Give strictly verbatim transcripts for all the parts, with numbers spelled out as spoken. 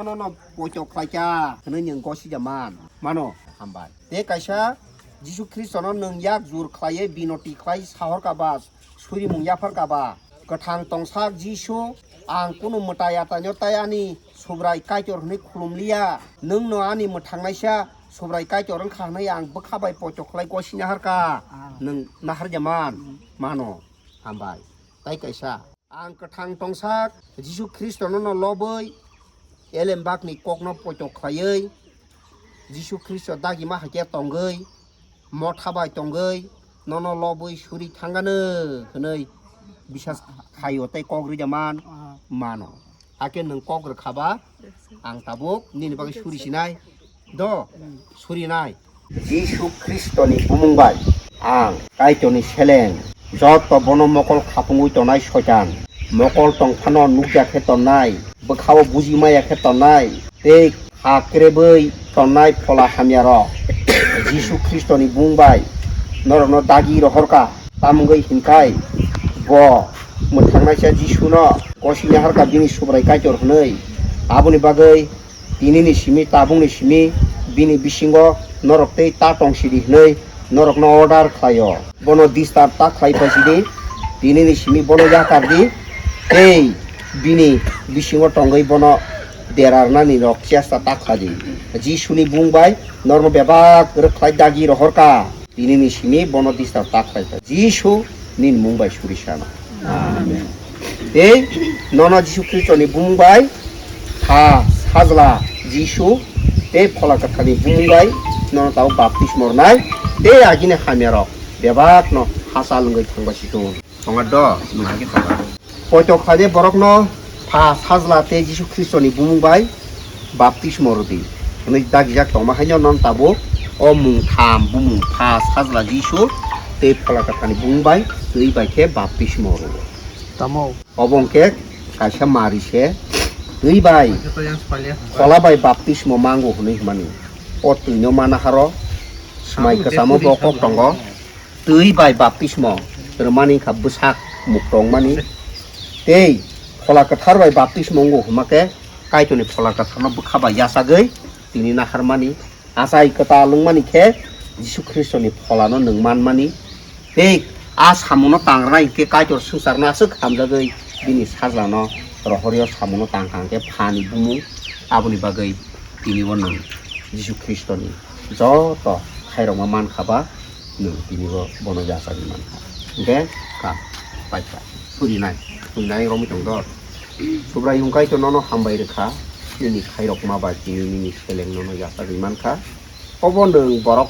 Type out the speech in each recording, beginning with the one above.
Nono poito khlaikha hwnwi nwng gosija man mano. Hambai. Tei kaisa Jisu Khristono nwng yak jur khlaiwi binoti khlai sahorkha ba surimung yapharkha ba, kwthang tongsak Jisu, ang kunu mwtai ataino tai ani Subrai Kaitor hwnwi khulumliya. Nwngno ani mwthangnaisa Subrai Kaitor wngkha hwnwi ang bwkha bai poito khlai gosina harkha. Nwng naharja man mano. Hambai. Tai kaisa. Ang kwthang tongsak Jisu Khristono no lobwi elembakni kokno poito khlaiwi Jisu Khristo dagima hai khe tongwi motha bai tongwi nono lobwi suri thangano hwnwi bisas khaio tei kok rwja man mano. Hakhe nwng kok rwkha ba ang tabuk nini bagwi suri sinai do, suri nai. Jisu Khristoni bumung bai ang Kaitorni seleng, joto bono mokol khapungwi tonai Soitan, mokol tongphano nukya khe tonai, bwkhao buji maya khe tonai, tei ha krebwi tonai phola hamyarok, Jisu Khristoni bumung bai norokno dagi rohorkha, tamungwi hinkhai bo mwthangnaisa Jisuno gosini harkha bini Subrai Kaitor hwnwi. Aboni bagwi tinini simi, tabukni simi bini bisingo norok tei ta tong sidi hwnwi norokno order khlaio. Bono disturb ta khlai phaisidi, tinini simi bono yakar di, tei bini bisingo tongwi bono derarnani rok chesta ta khlai di. Jisuni bung bai norokno bebak rwkhlai dagi rohorkha. Tinini simi bono disturb ta khlai kha. Jisu nini mung bai suri sana. Amen. Tei nono Jisu Khristoni bumung bai pha sajla Jisu tei phola kwthani bumung bai nono tao baptismo rwnai tei agini hamya rok bebak no hachal wngwi thangba si tongo. Tonga do, mungha khe tonga. Poito khlainai borokno pha sajla tei Jisu Khristoni bumung bai baptismo rwdi hwnwi dagijak tongma haino non tabuk o mung tham bumung pha sajla Jisu tei phola kwthani bumung bai twi bai khe baptismo rwo. Tamo? Obo hwnkhe kaisa mari se twi bai phola bai baptismo mango hwnwi hwnmani. O twino mana haro swmai kwchamo bo kok tongo. Twi bai baptismo rwmani wngkha bwsak mukto wngmani. Tei phola kwthar bai baptismo wngo hwnma khe Kaitorni phola kwtharno bwkha bai yachagwi tini naharmani. Achai kwtal wngmani khe Jisu Khristoni pholano nwng manmani. Tei a samungo tangrwnai hwnkhe Kaitor swngcharno aswk hamjagwi bini sajlano rohoryo samungo tangkha hwnkhe phani bumung. Aboni bagwi tini bo nwng Jisu Khristoni joto khairokma mankha ba nwng tini bo bono yachagwi mankha. Hwnkhe ka paikha surinai, surinai romwi tong dor. Subrai wng Kaitor nono hambai rwkha, nini khairokma bai tini nini seleng nono yachagwi mankha. Obo nwng borok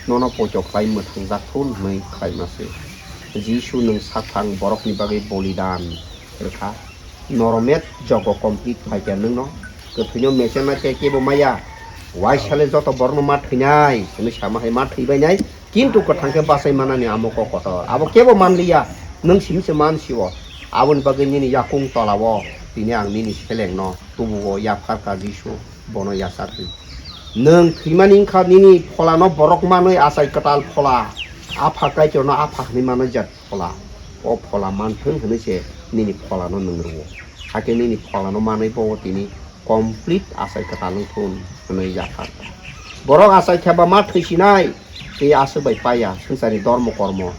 nono poito khlai mwthangjak thun hwnwi khlaima se. Jisu nwng sakphang borokni bagwi bolidan rwkha. Noromet jogo complete phaikha nwngno. Kwthwino mecheng naikhe kebo maya. Waisale joto borokno ma thwinai hwnwi sama hai ma thwibainai. Kintu kwthang khe bachai manani amo kok kotor. Abo kebo manliya. Nwng simi se man sio. Aboni bagwi nini yakung tolao tini ang nini selengno tubuo yapharkha Jisu. Bono yachakdi. Nwng thwimani wngkha nini pholano borok manwi achai kwtal phola. Apha Kaitorno apha hwnwi manwi jat phola. O phola manthwng hwnwi se nini pholano nwng rwo. Hakhe nini pholano manwi bo tini complete achai kwtal wngthun hwnwi yaphar. Borok achai khe ba ma thwisinai tei aswk bai paya swngcharni dormo kormo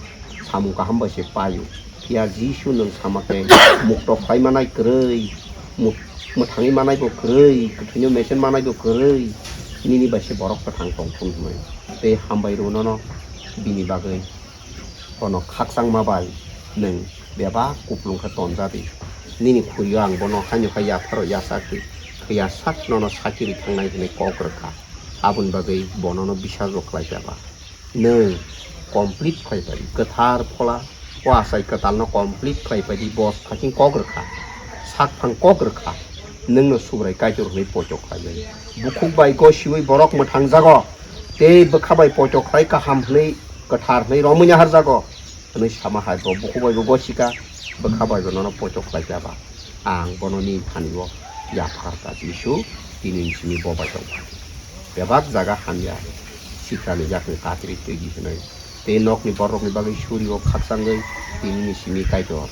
samung kaham bai se paio. Phiya Jisu nwng sama khe mukto khlai manai kwrwi, muk-, mwthangwi manai bo kwrwi, kwthwino mesen manai bo kwrwi, nini bai se borok kwthang tongthun hwnwi. Tei hambai rw nono bini bagwi. Bono khakchangma bai nwng bebak kupulung khe tonjadi. Nini khurio ang bono haino khe yapharo yachakdi, khe yasak nono sakiri thangnai hwnwi kok rwkha. Aboni bagwi bonono bisas rw khlai kha ba. Nwng complete khlai pai di, kwthar phola, o achai kwtalno complete khlai pai di, bos phaiching kok rwkha, sakphang kok rwkha, nwngno Subrai Kaitor hwnwi poito khlai bai. Bukhuk bai gosiwi borok mwthangjago, tei bwkha bai poito khlai kaham hwnwi, kwthar hwnwi romwi naharjago. Hwnwi sama hai bo bukhuk bai bo gosika, bwkha bai bo nono poito khlai kha ba. Ang bono nini thani o yaphar kha Jisu, tini ni simi bo bai tong kha. Bebak jaga hamya, sikrani yakni katri twi di hwnwi. Tei nokni borokni bagwi suri o khakchangwi tini ni simi Kaitor.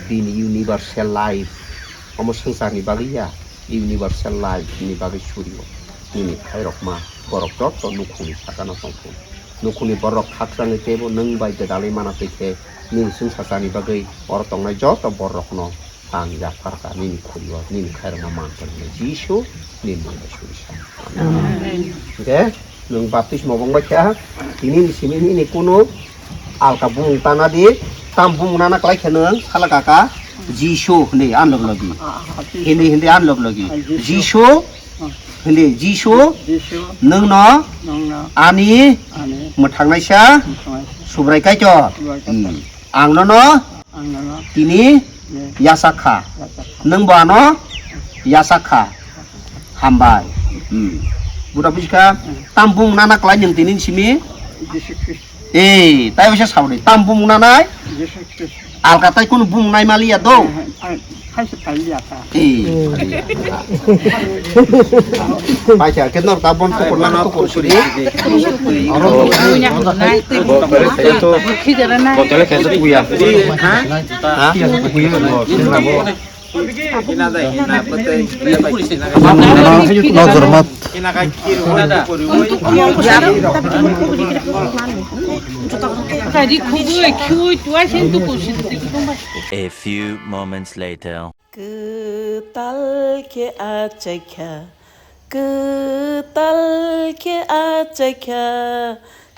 Bini universal life, omo swngcharni bagwi ya, Universal life ni bagwi surio. Nini khairokma borok joto nukhungni sakano tongthung. Nukhungni borok khakchangwi teibo nwng bai gwdalwi mana twi khe nini chwngsachani bagwi oro tongnai joto borokno ang yapharkha nini khulio nini khairokma man tongmani Jisu nini mungbai suri sa. Amen. Hwnkhe nwng baptismo bongbai kha tini ni simi nini kunu alka bumung tana di, tam bumung nana klai khe nwng sala kaka Jisu hindi an log logi. Hindi hindi an log logi. Jisu hindi Jisu nwng no ani mwthangnaisa Subrai Kaitor. Ang nono tini yasak kha. Nwng bo ano yasak kha. Hambai. Buda bujikha tam bumung nana klai nwng tini simi. Ei, tai waisa saudi. Tam bumung nanai? Alka tai kunu bumung nai maliya do. Ei. Paisa ke nor ta bon to kurna to kur suri. Botole khe kuya. Ha? Kuya. Nozor mat. A few moments later. Kwtal khe achaikha, kwtal khe achaikha,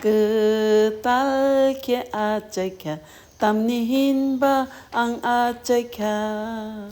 kwtal khe achaikha, tamni hinba ang achaikha.